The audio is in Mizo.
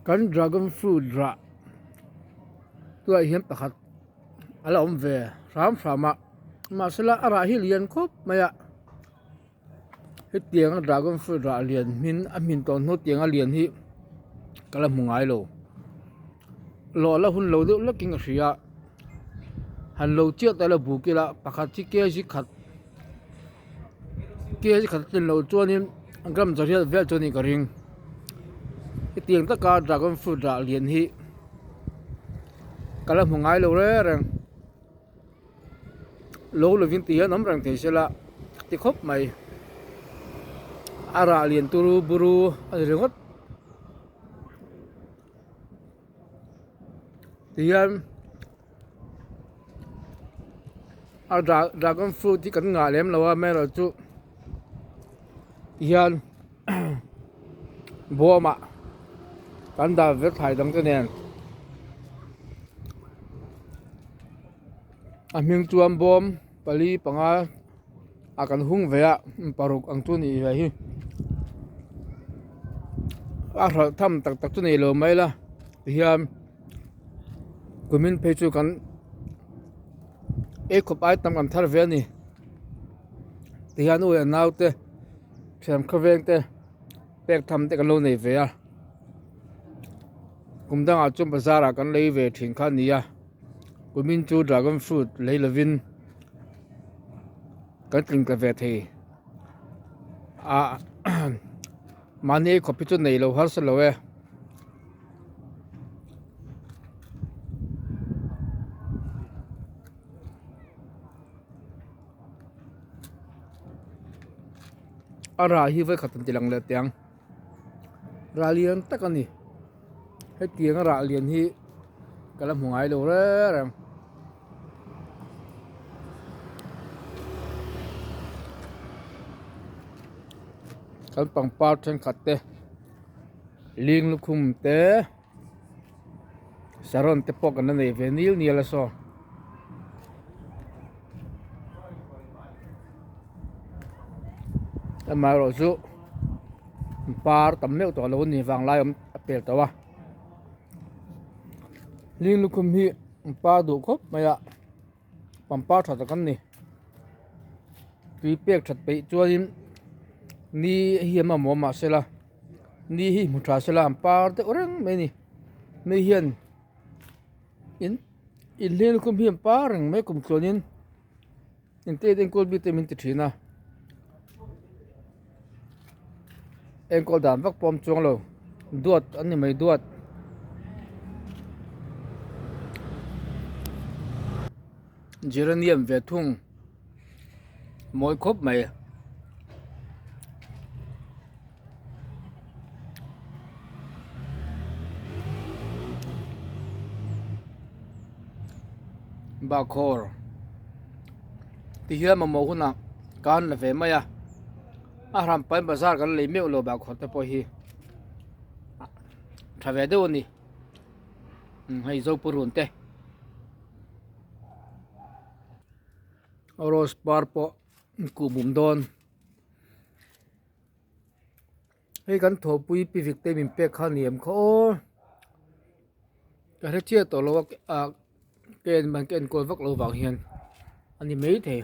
Kan dragon fruit rah tunah hian pakhat a la awm ve hram hram a mahsela a rah hi lian khawp mai a hetianga dragon fruit rah lian hmin a hmin tawh hnu tianga lian hi ka la hmu ngai lo lawh la hun lo deuh hlek in ka hria han lo chiah ta ila buk ila pakhat hi kg khat kg khat a tlin loh chuanin gram zariat vel chu a nih ka ring hetiang taka dragon fruit rah lian hi ka la hmu ngai lo reng reng. Lo lovin ti hian awm reng thei sela ti khawp mai a rah lian turu buru a ni ringawt ti hian a dragon fruit hi kan ngah lem lo a amaherawhchu ti hian bawmah kan dah vek thlai dang te nen. A hming chuan bawm pali panga a kan hung ve a paruk ang chu nih ve hi a hralh tham tak tak chu nei lo mai la tihian kumin phei chu kan ei khawp ai tam kan thar ve a ni tihian u leh nau te thian khawveng te pek tham te kan lo nei ve a kum dangah chuan bazar ah kan lei ve thin kha a ni a. Kumin chu dragon fruit lei lovin kan tling ta ve thei a mahni khawp hi chu nei lo harsa lo e. A rah hi vawikhat an ti lang leh teh ang rah lian tak a ni. Hetiang a rah lian hi ka la hmu ngai lo reng reng. Kan pangpar thenkhat te ling lukhum te saron te pawh kan la nei ve nil nial a saw. Amaherawhchu par tam meuh tawh lo a ni vanglai awm a pel tawh a ling lukhum hi par duh khawp mai a pangpar tha tak an ni tui pek that peih chuanin ni hi a mamawh mahsela ni hi hmu tha sela an par deuh reng mai a ni mi hian in inhling lukhum hi an par reng mai kum tluanin. Engte enkawl bik te min ti thin a enkawl dan vak pawh a awm chuang lo duat an ni mai duat geranium ve thung mawi khawp mai. Bahkhawr ti hian mamawh hunah kan la ve mai a a hran pahin bazar kan lei meuh lo bahkhawr te pawh hi tha ve deuh a ni hei zopurun te rose par pawh kuhmum dawn. Hei kan thawhpui pi vik te min pek kha a ni em kha aw ka hre chiah tawh lo a ah ka en man ka enkawl vak lo vang hian a ni maithei.